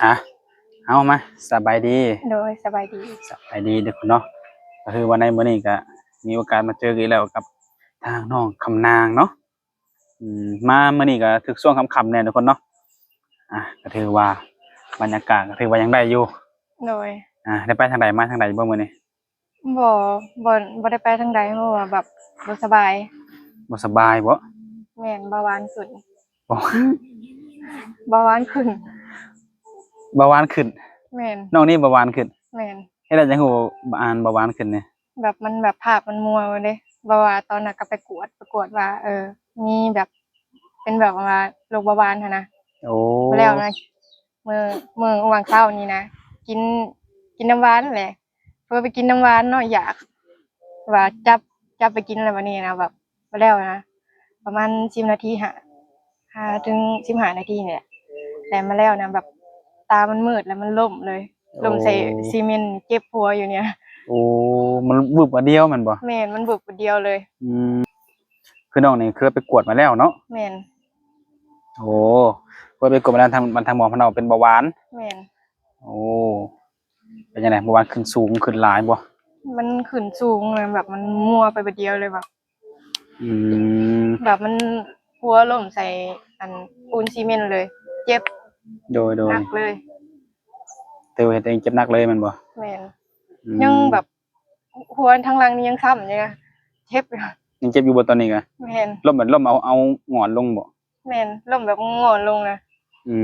ອ່ະ ເອົາມາ ສະບາຍດີ. ໂດຍ ສະບາຍດີ. ສະບາຍດີເດີ້ເນາະ. ກໍຄືວ່າໃນມື້ນີ້ກໍມີໂອກາດມາເຈີກັນອີກແລ້ວກັບທາງນ້ອງຄຳນາງເນາະ. ອືມ ມາມື້ນີ້ກໍຖືກຊ່ວງຄ່ຳໆແດ່ທຸກຄົນເນາະ. ອ່ະ ກໍຖືວ່າບັນຍາກາດກໍຖືວ່າຍັງໄດ້ຢູ່. ໂດຍ. ອ່າ ໄດ້ໄປທາງໃດມາທາງໃດບໍ່ມື້ນີ້? ບໍ່ ບໍ່ ບໍ່ໄດ້ໄປທາງໃດ ເພາະວ່າແບບບໍ່ສະບາຍ. ບໍ່ສະບາຍບໍ? ແມ່ນ ເບົາຫວານຂຶ້ນ. ເບົາຫວານຂຶ້ນ. ເບົາຫວານຂຶ້ນ? ແມ່ນ. ນ້ອງນີ້ເບົາຫວານຂຶ້ນ? ແມ່ນ. ເຮັດໄດ້ຈັ່ງຮູ້ ອ່າ ເບົາຫວານຂຶ້ນນີ້? ແບບມັນແບບພາບມັນມົວໄປເດ້ ແບບວ່າຕອນນັ້ນກໍໄປກວດ ໄປກວດວ່າ ເອີ ມີແບບ ເປັນແບບວ່າໂລກເບົາຫວານຫັ້ນນະ. ໂອ້ ແລ້ວນະ ມື້ ມື້ຫວ່າງເຊົ້ານີ້ນະ ກິນ ກິນນ້ຳຫວານແຫຼະ ເພິ່ນໄປກິນນ້ຳຫວານເນາະ ຢາກ ວ່າຈັບ ຈັບໄປກິນແລ້ວ ບາດນີ້ນະ ແບບ ແລ້ວນະ ປະມານສິບນາທີ ຫ້າ ຫ້າເຖິງສິບຫ້ານາທີນີ້ແຫຼະ ແລ້ວມາແລ້ວນະ ແບບຕາມັນມືດ ແລ້ວມັນລົ້ມເລີຍ ລົ້ມໃສ່ ໂອ້ ຊີເມັນ ເຈັບຫົວຢູ່ນີ້. ໂອ້ ມັນວືບບາດດຽວແມ່ນບໍ່? ແມ່ນ ມັນວືບບາດດຽວເລີຍ. ອືມ ຄືນ້ອງນີ້ເຄີຍໄປກວດມາແລ້ວເນາະ? ແມ່ນ. ໂອ້ ເຄີຍໄປກວດມາແລ້ວ ທາງ ທາງໝໍເພິ່ນເວົ້າເປັນເບົາຫວານ? ແມ່ນ. ໂອ້ ເປັນຈັ່ງໃດ ເບົາຫວານຂຶ້ນສູງຂຶ້ນຫຼາຍບໍ່? ມັນຂຶ້ນສູງ ແບບມັນມົວໄປບາດດຽວເລີຍ ແບບ ອືມ ແບບມັນຫົວລົ້ມໃສ່ອັນປູນຊີເມັນເລີຍ ເຈັບ. ໂດຍໆ ໜັກເລີຍ. ຖືວ່າເຮັດໃຫ້ເຈັບໜັກເລີຍແມ່ນບໍ່? ແມ່ນ. ອືມ ຍັງແບບຫົວທາງຫຼັງນີ້ຍັງຊ້ຳຢູ່ນະ ເຈັບຢູ່. ຍັງເຈັບຢູ່ບໍ່ຕອນນີ້ກະ? ແມ່ນ. ລົ້ມແບບລົ້ມເອົາ ເອົາງ່ອນລົງບໍ່? ແມ່ນ ລົ້ມແບບງ່ອນລົງນະ. ອື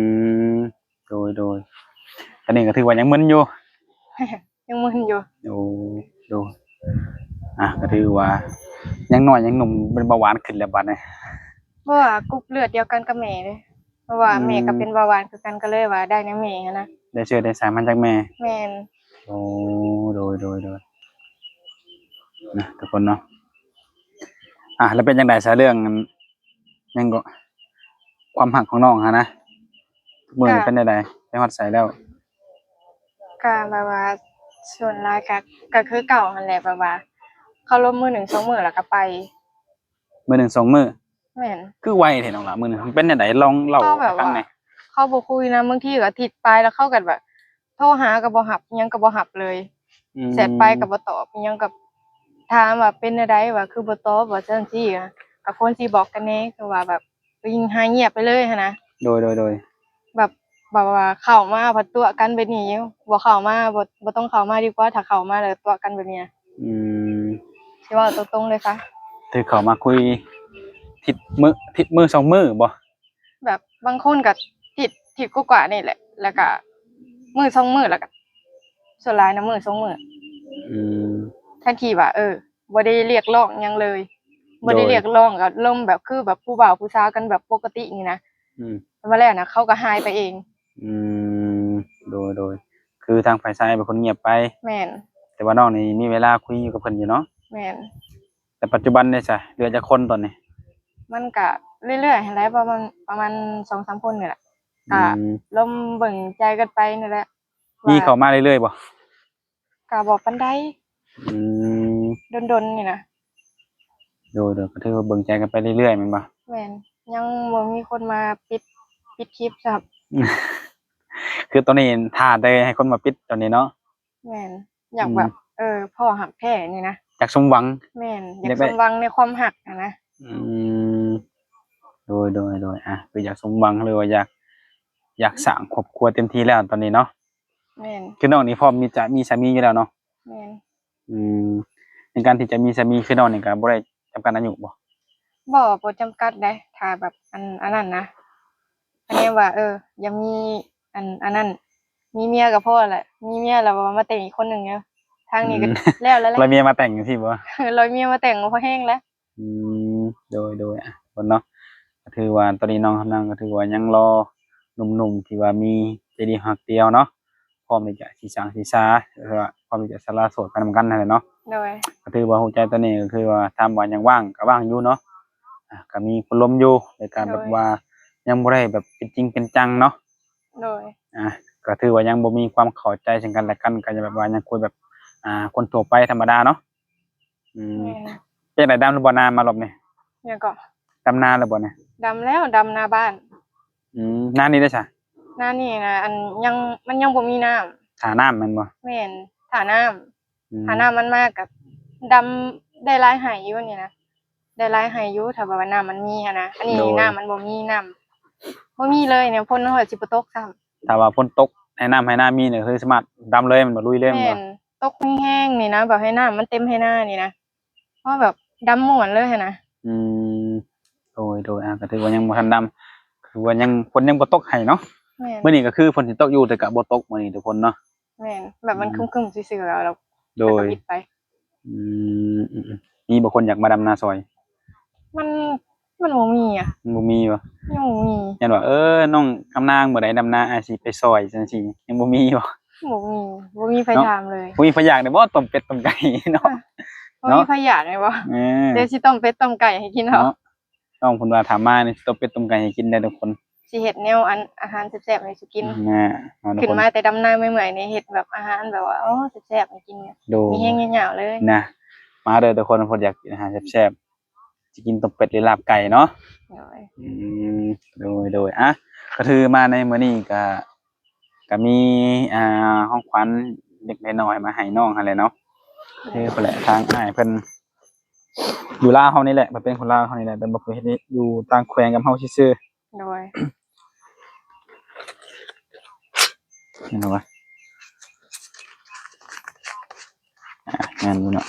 ມ ໂດຍໆ ຕອນນີ້ກໍຖືວ່າຍັງມຶນຢູ່. ຍັງມຶນຢູ່. ໂອ້ ໂດຍ. ອ່ະ ກໍຖືວ່າຍັງນ້ອຍຍັງໜຸ່ມ ເປັນເບົາຫວານຂຶ້ນແລ້ວບັດນີ້. ເພາະວ່າກຸ່ມເລືອດດຽວກັນກັບແມ່ເດ້ ເພາະວ່າ ອືມ ແມ່ກໍເປັນເບົາຫວານຄືກັນ ກໍເລີຍວ່າໄດ້ນຳແມ່ຫັ້ນນະ. ໄດ້ເຊື້ອໄດ້ສາຍມາຈາກແມ່? ແມ່ນ. ໂອ້ ໂດຍໆໆ ນະ ທຸກຄົນເນາະ. ອ່ະ ແລ້ວເປັນຈັ່ງໃດຊະ ເລື່ອງອັນ ຫຍັງເກາະ ຄວາມຮັກຂອງນ້ອງຫັ້ນນະ ທຸກມື້ນີ້ ກະ ເປັນແນວໃດ? ໄປຮອດໃສແລ້ວ? ກະແບບວ່າ ສ່ວນຫຼາຍກະ ກະຄືເກົ່າຫັ້ນແຫຼະ ແບບວ່າເຄົາລົມມື້ໜຶ່ງສອງມື້ ແລ້ວກະໄປ. ມື້ໜຶ່ງສອງມື້? ແມ່ນ. ຄືໄວແທ້ນ້ອງຫຼ້າ ມື້ໜຶ່ງ ມັນເປັນແນວໃດ? ລອງເລົ່າໃຫ້ຟັງແດ່. ເຂົາບໍ່ຄຸຍນຳ ບາງທີກໍອາທິດປາຍ ແລ້ວເຂົາກໍແບບ ໂທຫາກໍບໍ່ຮັບ ອີ່ຫຍັງກໍບໍ່ຮັບເລີຍ. ອືມ ແຊັດໄປກໍບໍ່ຕອບ ອີ່ຫຍັງກໍ ຖາມວ່າເປັນແນວໃດ ວ່າຄືບໍ່ຕອບ ວ່າຊັ້ນຊີ້. ກໍຄວນຊິບລັອກກັນແດ່ ຄືວ່າແບບ ກໍຍິງຫາຍງຽບໄປເລີຍຫັ້ນນະ. ໂດຍໆໆ ແບບ ແບບວ່າເຂົ້າມາພັດຕົວະກັນແບບນີ້ຢູ່ ບໍ່ເຂົ້າມາ ບໍ່ ບໍ່ຕ້ອງເຂົ້າມາດີກວ່າ ຖ້າເຂົ້າມາແລ້ວຕົວະກັນແບບນີ້ນະ. ອືມ ຊິເວົ້າຕົງໆເລີຍຊະ ຖືເຂົ້າມາຄຸຍທິດມື້ ທິດມື້ສອງມື້ບໍ່? ແບບບາງຄົນກໍທິດ ທິດກວ່າໆນີ້ແຫຼະ ແລ້ວກໍມື້ສອງມື້ ແລ້ວກໍສ່ວນຫຼາຍນະມື້ສອງມື້. ອືມ ທັງທີ່ວ່າ ເອີ ບໍ່ໄດ້ຮຽກຮ້ອງຫຍັງເລີຍ ບໍ່ໄດ້ ໂດຍ ຮຽກຮ້ອງ ກໍລົມແບບຄືແບບຜູ້ບ່າວຜູ້ສາວກັນແບບປົກກະຕິນີ້ນະ. ອືມ ແລ້ວມາແລ້ວນະ ເຂົາກໍຫາຍໄປເອງ. ອືມ ໂດຍໆ ຄືທາງຝ່າຍຊາຍເປັນຄົນງຽບໄປ. ແມ່ນ. ແຕ່ວ່ານ້ອງນີ້ມີເວລາຄຸຍຢູ່ກັບເພິ່ນຢູ່ເນາະ? ແມ່ນ. ແຕ່ປັດຈຸບັນເດຊະ ເຫຼືອຈັກຄົນຕອນນີ້? ມັນກະເລື້ອຍໆຫັ້ນແຫຼະ ປະມານ ປະມານສອງສາມຄົນນີ້ແຫຼະ. ອືມ ກະລົມເບິ່ງໃຈກັນໄປນີ້ແຫຼະ. ມີເຂົ້າມາເລື້ອຍໆບໍ່? ກະບໍ່ປານໃດ. ອືມ ດົນໆນີ້ນະ. ໂດຍໆ ກໍຖືວ່າເບິ່ງໃຈກັນໄປເລື້ອຍໆແມ່ນບໍ່? ແມ່ນ. ຍັງບໍ່ມີຄົນມາປິດ ປິດຄລິບຊ້ຳ. ຄືຕອນນີ້ຖ້າແຕ່ໃຫ້ຄົນມາປິດຕອນນີ້ເນາະ? ແມ່ນ. ຢາກແບບ ອືມ ເອີ ພໍ້ຮັກແທ້ນີ້ນະ ຢາກສົມຫວັງ. ແມ່ນ. ຢາກ ຢາກໄດ້ ສົມຫວັງໃນຄວາມຮັກຫັ້ນນະ. ອືມ ໂດຍໆໆ ອ່ະ ຄືຢາກສົມຫວັງ ຫຼືວ່າຢາກ ຢາກສ້າງຄອບຄົວເຕັມທີ່ແລ້ວຕອນນີ້ເນາະ? ແມ່ນ. ຄືນ້ອງນີ້ພ້ອມທີ່ຈະມີສາມີຢູ່ແລ້ວເນາະ? ແມ່ນ. ອືມ ໃນການທີ່ຈະມີສາມີ ຄືນ້ອງນີ້ກໍບໍ່ໄດ້ຈຳກັດອາຍຸບໍ່? ບໍ່ ບໍ່ຈຳກັດເດ້ ຖ້າແບບ ອັນ ອັນນັ້ນນະ ຄະແນນວ່າ ເອີ ຢາກມີ ອັນ ອັນນັ້ນ ມີເມຍກໍພໍແຫຼະ ມີເມຍແລ້ວວ່າມາແຕ່ງອີກຄົນໜຶ່ງເນາະ ທາງນີ້ກໍ ອືມ ແລ້ວແລ້ວແຫຼະ ລອຍເມຍມາແຕ່ງຈັ່ງຊີ້ບໍ່? ລອຍເມຍມາແຕ່ງກໍພໍແຮງແລ້ວ. ອືມ ໂດຍໆ ອ່ະ ທຸກຄົນເນາະ ກໍຖືວ່າຕອນນີ້ນ້ອງຄຳນາງກໍຖືວ່າຍັງລໍໜຸ່ມໆທີ່ວ່າມີໃຈດຽວຮັກດຽວເນາະ ພ້ອມທີ່ຈະຊິສ້າງຊິສາ ຫຼືວ່າພ້ອມທີ່ຈະສະຫຼະໂສດໄປນຳກັນຫັ້ນແຫຼະເນາະ. ໂດຍ. ກໍຖືວ່າຮູ້ໃຈຕອນນີ້ກໍຄືວ່າ ຖາມວ່າຍັງວ່າງກໍວ່າງຢູ່ເນາະ ອ່າ ກໍມີຄົນລົມຢູ່ ແຕ່ກໍແບບ ໂດຍ ວ່າຍັງບໍ່ໄດ້ແບບເປັນຈິງເປັນຈັງເນາະ. ໂດຍ. ອ່າ ກໍຖືວ່າຍັງບໍ່ມີຄວາມເຂົ້າໃຈເຊິ່ງກັນແລະກັນ ກໍຍັງແບບວ່າຍັງຄຸຍແບບ ອ່າ ຄົນທົ່ວໄປທຳມະດາເນາະ. ອືມ ແມ່ນ. ເປັນຈັ່ງໃດ ດຳຫຼືບໍ່ນາມາລອບນີ້? ຫຍັງເກາະ? ດຳນາແລ້ວບໍ່ນີ້? ດຳແລ້ວ ດຳໜ້າບ້ານ. ອືມ ນານີ້ເດ້ຊະ? ນານີ້ນະ ອັນ ຍັງ ມັນຍັງບໍ່ມີນ້ຳ ຖ້ານ້ຳແມ່ນບໍ່? ແມ່ນ ຖ້ານ້ຳ ອືມ ຖ້ານ້ຳມັນມາກໍດຳໄດ້ຫຼາຍໄຮ່ຢູ່ນີ້ນະ ໄດ້ຫຼາຍໄຮ່ຢູ່ ຖ້າແບບວ່ານ້ຳມັນມີຫັ້ນນະ. ອັນນີ້ ໂດຍ ນ້ຳມັນບໍ່ມີ ນ້ຳບໍ່ມີເລີຍນີ້ ຝົນມັນຊິບໍ່ຕົກຊ້ຳ. ຖ້າວ່າຝົນຕົກ ໃຫ້ນ້ຳໃຫ້ນາມີນີ້ ຄືສາມາດດຳເລີຍແມ່ນບໍ່? ລຸຍເລີຍແມ່ນບໍ່? ແມ່ນ ຕົກແຮງໆນີ້ນະ ແບບໃຫ້ນ້ຳມັນເຕັມໄຮ່ນານີ້ນະ ເຮົາແບບດຳມ່ວນເລີຍຫັ້ນນະ. ອືມ ໂດຍໆ ອ່າ ກໍຖືວ່າຍັງບໍ່ທັນດຳ ຄືວ່າຍັງ ຝົນຍັງບໍ່ຕົກໃຫ້ເນາະ. ແມ່ນ ມື້ນີ້ກໍຄືຝົນຊິຕົກຢູ່ ແຕ່ກໍບໍ່ຕົກມື້ນີ້ທຸກຄົນເນາະ. ແມ່ນ ແບບມັນ ອືມ ຄຶ້ມໆຊື່ໆ ແລ້ວ ໂດຍ ແລ້ວກໍປິດໄປ. ອືມ ອືມໆ ມີບໍ່ຄົນຢາກມາດຳນາຊ່ອຍ? ມັນ ມັນບໍ່ມີອະ. ມັນບໍ່ມີບໍ່? ຍັງບໍ່ມີ. ຢ້ານວ່າ ເອີ ນ້ອງຄຳນາງມື້ໃດດຳນາ ອ້າຍຊິໄປຊ່ອຍ ຈັ່ງຊີ້ ຍັງບໍ່ມີບໍ່? ບໍ່ມີ ບໍ່ມີໃຜ ເນາະ ຖາມເລີຍ. ບໍ່ມີໃຜຢາກໄດ້ບໍ່ ຕົ້ມເປັດຕົ້ມໄກ່ເນາະ? ບໍ່ມີໃຜຢາກໄດ້ບໍ່? ເອີ ດຽວຊິຕົ້ມເປັດຕົ້ມໄກ່ໃຫ້ກິນເນາະ. ເນາະ ນ້ອງເພິ່ນວ່າຖາມມານີ້ ຊິຕົ້ມເປັດຕົ້ມໄກ່ໃຫ້ກິນໄດ້ທຸກຄົນ. ຊິເຮັດແນວອັນ ອາຫານແຊບໆໃຫ້ສູ່ກິນ. ນະ ເນາະ ຂຶ້ນມາແຕ່ດຳນາເມື່ອຍໆນີ້ ເຮັດແບບອາຫານແບບວ່າ ໂອ້ ແຊບໆໃຫ້ກິນ ໂດຍ ມີແຮງຍາວໆເລີຍນະ. ມາເດີທຸກຄົນ ເພິ່ນຢາກກິນອາຫານແຊບໆ ຊິກິນຕົ້ມເປັດ ຫຼື ລາບໄກ່ເນາະ. ໂດຍ ອືມ ໂດຍໆ ອ່ະ ກໍຖືມາໃນມື້ນີ້ກໍ ກໍມີ ອ່າ ຂອງຂວັນເລັກໆນ້ອຍໆມາໃຫ້ນ້ອງຫັ້ນແຫຼະເນາະ. ຄືພຸ້ນແຫຼະ ທາງອ້າຍເພິ່ນຢູ່ລາວເຮົານີ້ແຫຼະ ເພິ່ນເປັນຄົນລາວເຮົານີ້ແຫຼະ ແຕ່ວ່າເພິ່ນເຮັດຢູ່ຕ່າງແຂວງກັບເຮົາຊື່ໆ. ໂດຍ ແມ່ນບໍ່ວະ? ອ່າ ແມ່ນຢູ່ເນາະ.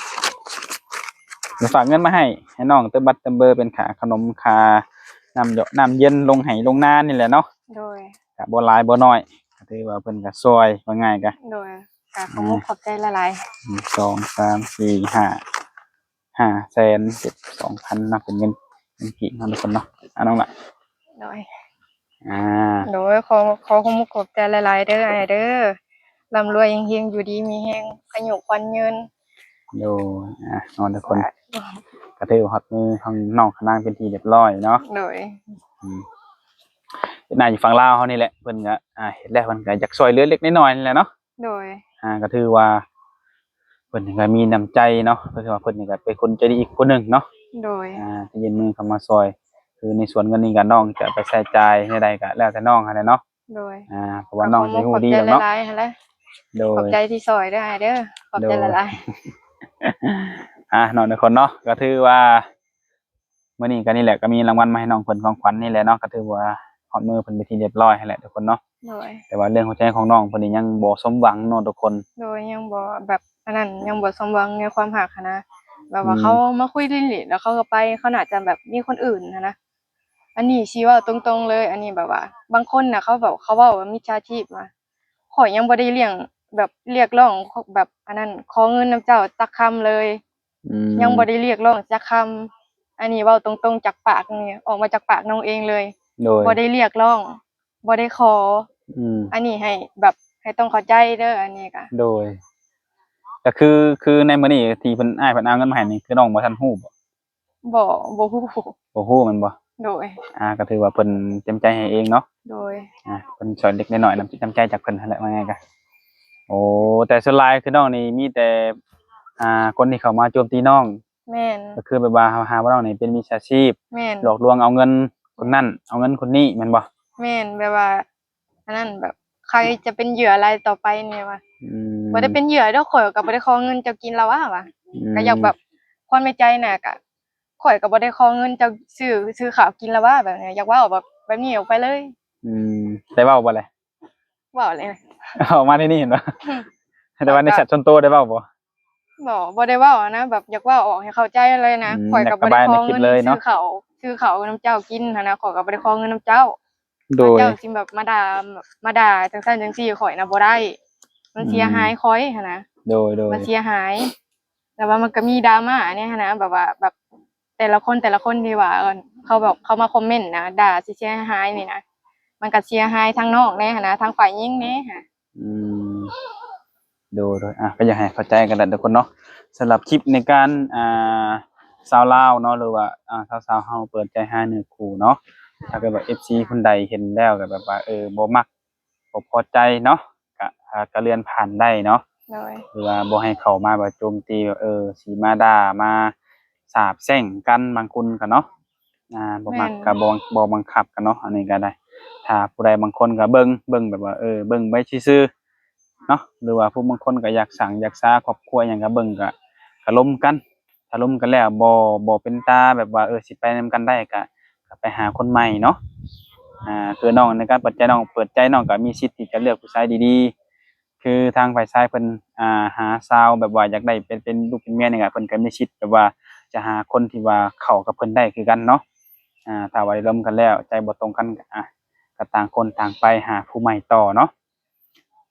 ເພິ່ນຝາກເງິນມາໃຫ້ ໃຫ້ນ້ອງເຕີມບັດເຕີມເບີ ເປັນຄ່າຂະໜົມ ຄ່ານ້ຳເຍາະນ້ຳເຢັນ ລົງໄຮ່ລົງນານີ້ແຫຼະເນາະ. ໂດຍ ກະບໍ່ຫຼາຍບໍ່ໜ້ອຍ ກະຖືວ່າເພິ່ນກະຊ່ອຍ ວ່າງ່າຍກະ. ໂດຍ ກະຂອບມຸກຂອບໃຈຫຼາຍໆ. ໜຶ່ງ ສອງ ສາມ ສີ່ ຫ້າ ຫ້າແສນເຈັດສິບສອງພັນເນາະ ເປັນເງິນ ເງິນກີບເນາະທຸກຄົນເນາະ. ອ່າ ນ້ອງລະ ໂດຍ ອ່າ ໂດຍ ຂໍ ຂໍຂອບມຸກຂອບໃຈຫຼາຍໆເດີອ້າຍເດີ ລ່ຳລວຍເຮັງໆ ຢູ່ດີມີແຮງ ອາຍຸຂວັນຍືນ. ໂດຍ ອ່າ ເນາະທຸກຄົນ ສາທຸ ກະຖືວ່າຮອດມືຂອງນ້ອງຄະນາງເປັນທີ່ຮຽບຮ້ອຍເນາະ. ໂດຍ ອືມ ນາຢູ່ຝັ່ງລາວເຮົານີ້ແຫຼະ ເພິ່ນກະ ອ່າ ເຮັດແລ້ວເພິ່ນກະຢາກຊ່ວຍເຫຼືອເລັກໆນ້ອຍໆນີ້ແຫຼະເນາະ. ໂດຍ ອ່າ ກໍຖືວ່າເພິ່ນກໍມີນ້ຳໃຈເນາະ ກໍຖືວ່າເພິ່ນນີ້ກໍເປັນຄົນໃຈດີອີກຄົນໜຶ່ງເນາະ. ໂດຍ ອ່າ ທີ່ຍື່ນມືເຂົ້າມາຊ່ອຍ ຄືໃນສ່ວນເງິນນີ້ກໍນ້ອງຈະໄປໃຊ້ຈ່າຍແນວໃດກໍແລ້ວແຕ່ນ້ອງຫັ້ນແຫຼະເນາະ. ໂດຍ ອ່າ ເພາະວ່ານ້ອງຊິຮູ້ດີດອກເນາະ. ໂດຍ ຂອບໃຈທີ່ຊ່ອຍເດີອ້າຍເດີ ຂອບໃຈຫຼາຍໆ. ອ່າ ເນາະທຸກຄົນເນາະ ກໍຖືວ່າ ມື້ນີ້ກໍນີ້ແຫຼະ ກໍມີລາງວັນມາໃຫ້ນ້ອງເພິ່ນ ຂອງຂວັນນີ້ແຫຼະເນາະ ກໍຖືວ່າຮອດມືເພິ່ນເປັນທີ່ຮຽບຮ້ອຍຫັ້ນແຫຼະທຸກຄົນເນາະ. ໂດຍ ແຕ່ວ່າເລື່ອງຫົວໃຈຂອງນ້ອງເພິ່ນນີ້ຍັງບໍ່ສົມຫວັງເນາະທຸກຄົນ. ໂດຍ ຍັງບໍ່ແບບອັນນັ້ນ ຍັງບໍ່ສົມຫວັງໃນຄວາມຮັກຫັ້ນນະ ແບບວ່າ ອືມ ເຂົາມາຄຸຍຫຼິ້ນໆ ແລ້ວເຂົາກໍໄປ ເຂົາໜ້າຈະແບບມີຄົນອື່ນຫັ້ນນະ. ອັນນີ້ຊິເວົ້າຕົງໆເລີຍ ອັນນີ້ແບບວ່າບາງຄົນນະ ເຂົາແບບ ເຂົາເວົ້າວ່າມິດສາຊີບນະ ຂ້ອຍຍັງບໍ່ໄດ້ລຽງ ແບບລຽກຮ້ອງ ແບບອັນນັ້ນ ຂໍເງິນນຳເຈົ້າຈັກຄຳເລີຍ. ອືມ ຍັງບໍ່ໄດ້ລຽກຮ້ອງຈັກຄຳ ອັນນີ້ເວົ້າຕົງໆຈາກປາກນີ້ ອອກມາຈາກປາກນ້ອງເອງເລີຍ. ໂດຍ ບໍ່ໄດ້ລຽກຮ້ອງ ບໍ່ໄດ້ຂໍ. ອືມ ອັນນີ້ໃຫ້ແບບ ໃຫ້ຕ້ອງເຂົ້າໃຈເດີ ອັນນີ້ກະ. ໂດຍ ກະຄື ຄືໃນມື້ນີ້ທີ່ເພິ່ນ ອ້າຍເພິ່ນເອົາເງິນມາໃຫ້ນີ້ ຄືນ້ອງບໍ່ທັນຮູ້ບໍ່? ບໍ່ ບໍ່ຮູ້ ບໍ່ຮູ້ແມ່ນບໍ່? ໂດຍ ອ່າ ກໍຖືວ່າເພິ່ນເຕັມໃຈໃຫ້ເອງເນາະ. ໂດຍ ອ່າ ເພິ່ນຊ່ອຍເລັກນ້ອຍ ນ້ຳຈິດນ້ຳໃຈຈາກເພິ່ນຫັ້ນແຫຼະ ວ່າງ່າຍກະ. ໂອ້ ແຕ່ສ່ວນຫຼາຍຄືນ້ອງນີ້ມີແຕ່ ອ່າ ຄົນທີ່ເຂົ້າມາໂຈມຕີນ້ອງ. ແມ່ນ ກໍຄືແບບວ່າຫາວ່ານ້ອງນີ້ເປັນມິດສາຊີບ. ແມ່ນ ຫຼອກລວງເອົາເງິນຄົນນັ້ນ ເອົາເງິນຄົນນີ້ແມ່ນບໍ່? ແມ່ນ ແບບວ່າ ອັນນັ້ນແບບ ໃຄຈະເປັນເຫຍື່ອລາຍຕໍ່ໄປນີ້ວ່າ ອືມ ບໍ່ໄດ້ເປັນເຫຍື່ອດອກ ຂ້ອຍກໍບໍ່ໄດ້ຂໍເງິນເຈົ້າກິນລະວ່າ ວ່າ ອືມ ກໍຢາກແບບ ຄວາມໃນໃຈນະ ກໍຂ້ອຍກໍບໍ່ໄດ້ຂໍເງິນເຈົ້າຊື້ ຊື້ເຂົ້າກິນລະວ່າ ແບບນີ້ ຢາກເວົ້າແບບ ແບບນີ້ອອກໄປເລີຍ. ອືມ ໄດ້ເວົ້າບໍ່ລະ? ເວົ້າແລ້ວ ເວົ້າມາໃນນີ້ເຫັນບໍ່? ແຕ່ວ່າໃນແຊັດສ່ວນໂຕໄດ້ເວົ້າບໍ່? ບໍ່ ບໍ່ໄດ້ເວົ້ານະ ແບບຢາກເວົ້າອອກໃຫ້ເຂົ້າໃຈເລີຍນະ. ອືມ ຂ້ອຍກໍບໍ່ໄດ້ຂໍເງິນ ຢາກລະບາຍໃນຄລິບເລີຍເນາະ ຊື້ເຂົ້າ ຊື້ເຂົ້ານຳເຈົ້າກິນຫັ້ນນະ ຂ້ອຍກໍບໍ່ໄດ້ຂໍເງິນນຳເຈົ້າ. ໂດຍ ເຈົ້າຊິແບບມາດ່າ ມາດ່າຈັ່ງຊັ້ນຈັ່ງຊີ້ຂ້ອຍນະບໍ່ໄດ້ ມັນ ອືມ ເສຍຫາຍຂ້ອຍຫັ້ນນະ. ໂດຍໆ ມັນເສຍຫາຍ ແຕ່ວ່າມັນກໍມີດຣາມາແດ່ຫັ້ນນະ ແບບວ່າ ແບບແຕ່ລະຄົນ ແຕ່ລະຄົນທີ່ວ່າ ເຂົາແບບເຂົ້າມາຄອມເມັນນະ ດ່າຊິເສຍຫາຍນີ້ນະ ມັນກໍເສຍຫາຍທັງນ້ອງແດ່ຫັ້ນນະ ທັງຝ່າຍຍິງແດ່ຫັ້ນ. ອືມ ໂດຍໆ ອ່າ ກໍຢາກໃຫ້ເຂົ້າໃຈກັນແຫຼະທຸກຄົນເນາະ. ສຳລັບຄລິບໃນການ ອ່າ ຊາວລາວເນາະ ຫຼືວ່າ ອ່າ ຊາວສາວເຮົາເປີດໃຈຫາເນື້ອຄູ່ເນາະ ຖ້າເກີດວ່າເອັຟຊີຄົນໃດເຫັນແລ້ວກໍແບບວ່າ ເອີ ບໍ່ມັກ ບໍ່ພໍໃຈເນາະ ກະ ກະເລື່ອນຜ່ານໄດ້ເນາະ. ໂດຍ ຫຼືວ່າບໍ່ໃຫ້ເຂົ້າມາແບບໂຈມຕີ ແບບ ເອີ ຊິມາດ່າ ມາສາບແຊ່ງກັນ ບາງຄົນກໍເນາະ ອ່າ ບໍ່ມັກ ແມ່ນ ກໍບໍ່ ບໍ່ບັງຄັບກັນເນາະ ອັນນີ້ກໍໄດ້. ຖ້າຜູ້ໃດບາງຄົນກໍເບິ່ງ ເບິ່ງແບບວ່າ ເອີ ເບິ່ງໄວ້ຊື່ໆເນາະ ຫຼືວ່າຜູ້ບາງຄົນກໍຢາກສ້າງຢາກສາຄອບຄົວຫຍັງ ກໍເບິ່ງ ກໍ ກໍລົມກັນ ຖ້າລົມກັນແລ້ວບໍ່ ບໍ່ເປັນຕາແບບວ່າ ເອີ ຊິໄປນຳກັນໄດ້ ກໍ ກໍໄປຫາຄົນໃໝ່ເນາະ. ອ່າ ຄືນ້ອງໃນການເປີດໃຈ ນ້ອງເປີດໃຈ ນ້ອງກໍມີສິດທີ່ຈະເລືອກຜູ້ຊາຍດີໆ ຄືທາງຝ່າຍຊາຍເພິ່ນ ອ່າ ຫາສາວແບບວ່າຢາກໄດ້ເປັນ ເປັນລູກເປັນເມຍນີ້ກໍ ເພິ່ນກໍມີສິດແບບວ່າຈະຫາຄົນທີ່ວ່າເຂົ້າກັບເພິ່ນໄດ້ຄືກັນເນາະ. ອ່າ ຖ້າວ່າໄດ້ລົມກັນແລ້ວ ໃຈບໍ່ຕົງກັນ ກໍ ອ່າ ກໍຕ່າງຄົນຕ່າງໄປຫາຜູ້ໃໝ່ຕໍ່ເນາະ.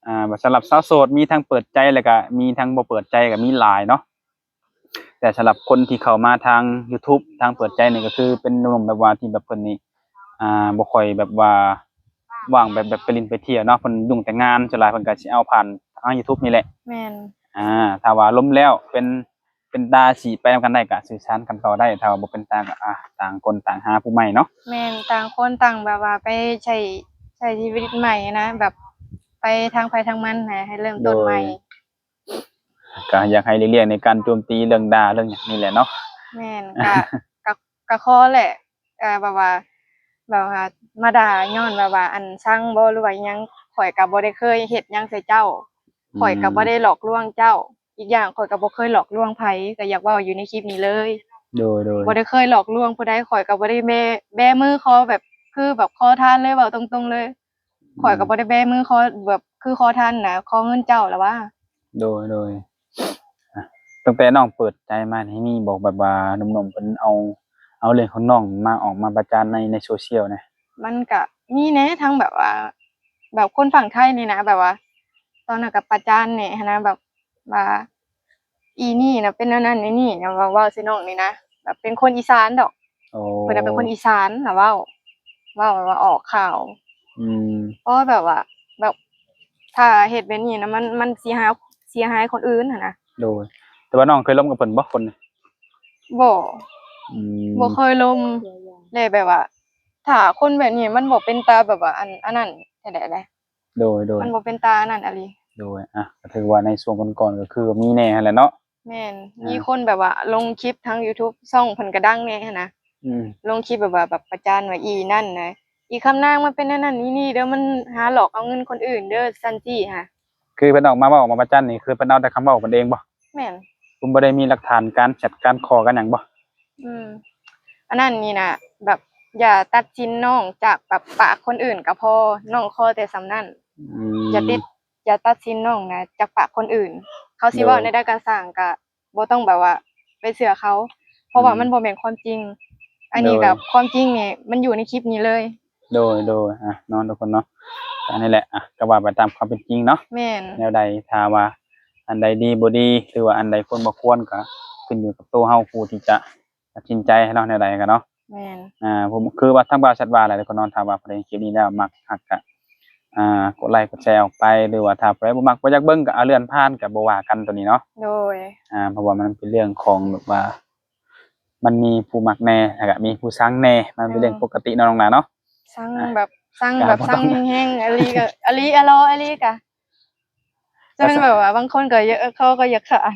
ອ່າ ສຳລັບສາວໂສດ ມີທັງເປີດໃຈ ແລ້ວກໍມີທັງບໍ່ເປີດໃຈ ກໍມີຫຼາຍເນາະ. ແຕ່ສຳລັບຄົນທີ່ເຂົ້າມາທາງ YouTube ທາງເປີດໃຈນີ້ ກໍຄືເປັນໜຸ່ມໆ ແບບວ່າທີ່ແບບເພິ່ນນີ້ ອ່າ ບໍ່ຄ່ອຍແບບວ່າວ່າງແບບ ແບບໄປຫຼິ້ນໄປທ່ຽວເນາະ ເພິ່ນຫຍຸ້ງແຕ່ງານ ສ່ວນຫຼາຍເພິ່ນກໍຊິເອົາຜ່ານທາງ YouTube ນີ້ແຫຼະ. ແມ່ນ. ອ່າ ຖ້າວ່າລົມແລ້ວເປັນ ເປັນຕາຊິໄປນຳກັນໄດ້ ກໍສື່ສານກັນຕໍ່ໄດ້ ຖ້າວ່າບໍ່ເປັນຕາກໍ ອ່າ ຕ່າງຄົນຕ່າງຫາຜູ້ໃໝ່ເນາະ. ແມ່ນ ຕ່າງຄົນຕ່າງແບບວ່າໄປໃຊ້ ໃຊ້ຊີວິດໃໝ່ນະ ແບບໄປທາງໃຜທາງມັນນະ ໃຫ້ເລີ່ມຕົ້ນໃໝ່. ໂດຍ. ກໍຢາກໃຫ້ຫຼີກລ້ຽງໃນການໂຈມຕີເລື່ອງດ່າເລື່ອງຫຍັງນີ້ແຫຼະເນາະ. ແມ່ນ ກະ ກະ ກະຂໍແຫຼະ ເອີ ແບບວ່າ ແບບວ່າມາດ່າຍ້ອນແບບວ່າ ອັນ ຊັງບໍ່ ຫຼືວ່າອີ່ຫຍັງ ຂ້ອຍກະບໍ່ໄດ້ເຄີຍເຮັດຫຍັງໃສ່ເຈົ້າ ຂ້ອຍກະບໍ່ໄດ້ຫຼອກລວງເຈົ້າ ອີກຢ່າງຂ້ອຍກະບໍ່ເຄີຍຫຼອກລວງໃຜ ກະຢາກເວົ້າຢູ່ໃນຄລິບນີ້ເລີຍ. ໂດຍໆ ບໍ່ໄດ້ເຄີຍຫຼອກລວງຜູ້ໃດ ຂ້ອຍກະບໍ່ໄດ້ແບ ແບມືຂໍແບບ ຄືແບບຂໍທານເລີຍ ເວົ້າຕົງໆເລີຍ. ຂ້ອຍກໍບໍ່ໄດ້ແບມືຂໍແບບຄືຂໍທານນະ ຂໍເງິນເຈົ້າລະວ່າ. ໂດຍ ໂດຍ ອ່ະ ຕັ້ງແຕ່ນ້ອງເປີດໃຈມານີ້ ມີບໍ່ແບບວ່າໜຸ່ມໆເພິ່ນເອົາ ເອົາເລື່ອງຂອງນ້ອງມາ ອອກມາປະຈານໃນ ໃນໂຊຊຽວນະ? ມັນກະມີແດ່ ທັງແບບວ່າ ແບບຄົນຝັ່ງໄທນີ້ນະ ແບບວ່າ ຕອນນັ້ນກໍປະຈານແດ່ຫັ້ນນະ ແບບ ວ່າອີນີ້ນະເປັນແນວນັ້ນແນວນີ້ນະ ເວົ້າ ເວົ້າໃສ່ນ້ອງນີ້ນະ ແບບເປັນຄົນອີສານດອກ. ໂອ້ ເພິ່ນນະເປັນຄົນອີສານນະ ເວົ້າ ເວົ້າແບບວ່າອອກຂ່າວ. ອືມ ເພາະແບບວ່າ ແບບຖ້າເຮັດແບບນີ້ນະ ມັນ ມັນເສຍຫາຍ ເສຍຫາຍຄົນອື່ນຫັ້ນນະ. ໂດຍ ແຕ່ວ່ານ້ອງເຄີຍລົມກັບເພິ່ນບໍ່ ຄົນນີ້? ບໍ່. ອືມ ບໍ່ເຄີຍລົມ ແລະແບບວ່າ ຖ້າຄົນແບບນີ້ມັນບໍ່ເປັນຕາແບບວ່າ ອັນ ອັນນັ້ນຈັ່ງໃດແຫຼະ. ໂດຍໆ ມັນບໍ່ເປັນຕາອັນນັ້ນອີ່ຫຼີ. ໂດຍ ອ່ະ ກໍຖືວ່າໃນຊ່ວງກ່ອນໆ ກໍຄືວ່າມີແດ່ຫັ້ນແຫຼະເນາະ. ແມ່ນ ອ່າ ມີຄົນແບບວ່າລົງຄລິບທາງ YouTube ຊ່ອງເພິ່ນກໍດັງແດ່ຫັ້ນນະ. ອືມ ລົງຄລິບແບບວ່າ ແບບປະຈານວ່າອີນັ້ນນະ ອີຄຳນາງມັນເປັນແນວນັ້ນນີ້ນີ້ເດີ ມັນຫາຫຼອກເອົາເງິນຄົນອື່ນເດີ ຊັ້ນຊີ້ຫະ. ຄືເພິ່ນອອກມາເວົ້າ ອອກມາປະຈັນນີ້ ຄືເພິ່ນເອົາແຕ່ຄຳເວົ້າເພິ່ນເອງບໍ່? ແມ່ນ. ເພິ່ນບໍ່ໄດ້ມີຫຼັກຖານການແຊັດ ການຂໍ້ ການຫຍັງບໍ່? ອືມ ອັນນັ້ນນີ້ນະ ແບບຢ່າຕັດສິນນ້ອງຈາກແບບປາກຄົນອື່ນກໍພໍ ນ້ອງຂໍແຕ່ສ່ຳນັ້ນ. ອືມ ຢ່າຕິດ ຢ່າຕັດສິນນ້ອງນະຈາກປາກຄົນອື່ນ ເຂົາຊິເວົ້າແນວໃດກໍຊ່າງ ກໍບໍ່ຕ້ອງແບບວ່າໄປເຊື່ອເຂົາ ເພາະວ່າ ອືມ ມັນບໍ່ແມ່ນຄວາມຈິງ. ອັນນີ້ກໍ ໂດຍ ຄວາມຈິງນີ້ມັນຢູ່ໃນຄລິບນີ້ເລີຍ. ໂດຍໆ ອ່ະເນາະ ທຸກຄົນເນາະ ກໍນີ້ແຫຼະ ອ່ະ ກໍວ່າໄປຕາມຄວາມເປັນຈິງເນາະ. ແມ່ນ. ແນວໃດ ຖ້າວ່າອັນໃດດີບໍ່ດີ ຫຼືວ່າອັນໃດຄວນບໍ່ຄວນ ກໍຂຶ້ນຢູ່ກັບໂຕເຮົາຜູ້ທີ່ຈະຕັດສິນໃຈເນາະ ແນວໃດກໍເນາະ. ແມ່ນ. ອ່າ ຄືວ່າທາງບ່າວແຊັດວ່າແຫຼະ ທຸກຄົນເນາະ ຖ້າວ່າຜູ້ໃດເຫັນຄລິບນີ້ແລ້ວມັກ ຮັກ ກໍ ອ່າ ກົດໄລກົດແຊອອກໄປ ຫຼືວ່າຖ້າຜູ້ໃດບໍ່ມັກ ບໍ່ຢາກເບິ່ງ ກໍ ອ່າ ເລື່ອນຜ່ານ ກໍບໍ່ວ່າກັນໂຕນີ້ເນາະ. ໂດຍ. ອ່າ ເພາະວ່າມັນເປັນເລື່ອງຂອງແບບວ່າ ມັນມີຜູ້ມັກແດ່ ແລ້ວກໍມີຜູ້ຊັງແດ່ ມັນເປັນເລື່ອງ ເອີ ປົກກະຕິເນາະ ນ້ອງຫຼ້າເນາະ. ຊັງ ອ່າ ແບບ ຊັງ ກໍ ແບບ ບໍ່ຕ້ອງ ຊັງແຮງໆ ອີ່ຫຼີກໍ ອີ່ຫຼີ ອີ່ຫຼໍ ອີ່ຫຼີກໍ ຈັ່ງແບບວ່າບາງຄົນກໍຢາກ ເຂົາກໍຢາກຂາຍ.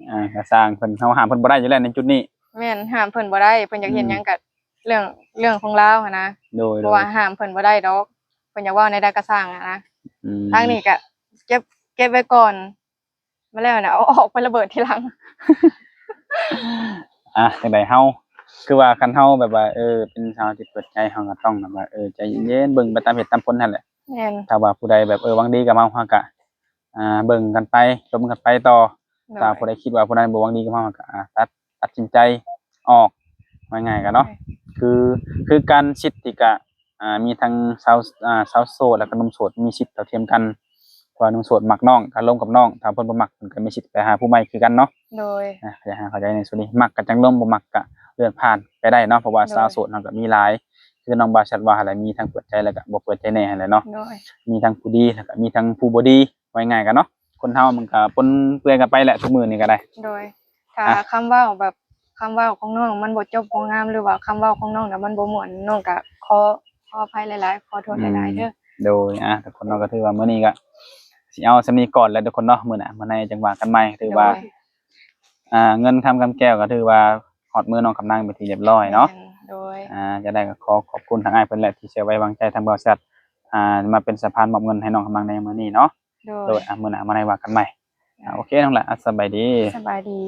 ອ່າ ກໍຊ່າງເພິ່ນ ເຮົາຫ້າມເພິ່ນບໍ່ໄດ້ຢູ່ແລ້ວໃນຈຸດນີ້. ແມ່ນ ຫ້າມເພິ່ນບໍ່ໄດ້ ເພິ່ນຢາກເຮັດ ອືມ ຫຍັງກໍເລື່ອງ ເລື່ອງຂອງລາວຫັ້ນນະ. ໂດຍໆ ເພາະວ່າຫ້າມເພິ່ນບໍ່ໄດ້ດອກ ເພິ່ນຢາກເວົ້າແນວໃດກໍຊ່າງຫັ້ນນະ. ອືມ ທາງນີ້ກໍເກັບ ເກັບໄວ້ກ່ອນ ມາແລ້ວນະ ເອົາອອກໄປລະເບີດທີຫຼັງ. ອ່າ ຈັ່ງໃດເຮົາ ຄືວ່າຄັນເຮົາແບບວ່າ ເອີ ເປັນສາວທີ່ເປີດໃຈ ເຮົາກໍຕ້ອງແບບວ່າ ເອີ ໃຈເຢັນໆ ເບິ່ງໄປຕາມເຫດຕາມຜົນຫັ້ນແຫຼະ. ແມ່ນ. ຖ້າວ່າຜູ້ໃດແບບ ເອີ ຫວັງດີກັບເຮົາ ເຮົາກໍ ອ່າ ເບິ່ງກັນໄປ ລົມກັນໄປຕໍ່. ໂດຍ. ຖ້າຜູ້ໃດຄິດວ່າຜູ້ນັ້ນບໍ່ຫວັງດີກັບເຮົາ ເຮົາກໍ ອ່າ ຕັດ ຕັດສິນໃຈອອກ ວ່າງ່າຍໆ ກໍເນາະ. ໂດຍ. ຄື ຄືກັນ ສິດທີ່ກະ ອ່າ ມີທັງຊາວ ອ່າ ຊາວໂສດ ແລ້ວກໍໜຸ່ມໂສດ ມີສິດເທົ່າທຽມກັນ ເພາະວ່າໜຸ່ມໂສດມັກນ້ອງ ກໍລົມກັບນ້ອງ ຖ້າເພິ່ນບໍ່ມັກ ເພິ່ນກໍມີສິດໄປຫາຜູ້ໃໝ່ຄືກັນເນາະ. ໂດຍ. ອ່າ ເຂົ້າໃຈ ເຂົ້າໃຈໃນສ່ວນນີ້ ມັກກໍຈັ່ງລົມ ບໍ່ມັກກໍເລື່ອນຜ່ານໄປໄດ້ເນາະ ເພາະວ່າ ໂດຍ ຊາວໂສດເຮົາກໍມີຫຼາຍ ຄືນ້ອງບ່າວແຊັດວ່າຫັ້ນແຫຼະ ມີທັງເປີດໃຈ ແລ້ວກໍບໍ່ເປີດໃຈແດ່ຫັ້ນແຫຼະເນາະ. ໂດຍ. ມີທັງຜູ້ດີ ແລ້ວກໍມີທັງຜູ້ບໍ່ດີ ວ່າງ່າຍໆ ກັນເນາະ ຄົນເຮົາມັນກໍປົນເປື້ອນກັນໄປແຫຼະ ທຸກມື້ນີ້ກໍໄດ້. ໂດຍ. ຖ້າ ອ່ະ ຄຳເວົ້າແບບ ຄຳເວົ້າຂອງນ້ອງມັນບໍ່ຈົບບໍ່ງາມ ຫຼືວ່າຄຳເວົ້າຂອງນ້ອງນະມັນບໍ່ມ່ວນ ນ້ອງກະຂໍ ຂໍອະໄພຫຼາຍໆ ຂໍໂທດຫຼາຍໆເດີ. ອືມ ໂດຍ. ອ່າ ທຸກຄົນເນາະ ກໍຖືວ່າມື້ນີ້ກໍຊິເອົາສ່ຳນີ້ກ່ອນແຫຼະ ທຸກຄົນເນາະ ມື້ໜ້າມື້ໃນຈັ່ງວ່າກັນໃໝ່. ຖືວ່າ ໂດຍ ອ່າ ເງິນຄຳຄຳແກ້ວກໍຖືວ່າຮອດມືນ້ອງຄຳນາງເປັນທີ່ຮຽບຮ້ອຍເນາະ. ແມ່ນ. ໂດຍ ອ່າ ຈັ່ງໃດກໍຂໍຂອບຄຸນທາງອ້າຍເພິ່ນແຫຼະ ທີ່ເຊື່ອໄວ້ວາງໃຈທາງບ່າວແຊດ ອ່າ ມາເປັນສະພານມອບເງິນໃຫ້ນ້ອງຄຳນາງໃນມື້ນີ້ເນາະ. ໂດຍ ໂດຍ ອ່າ ມື້ໜ້າມາໄດ້ວ່າກັນໃໝ່. ອ່າ ໂອເຄ ນ້ອງຫຼ້າ ອ່າ ສະບາຍດີ. ສະບາຍດີ.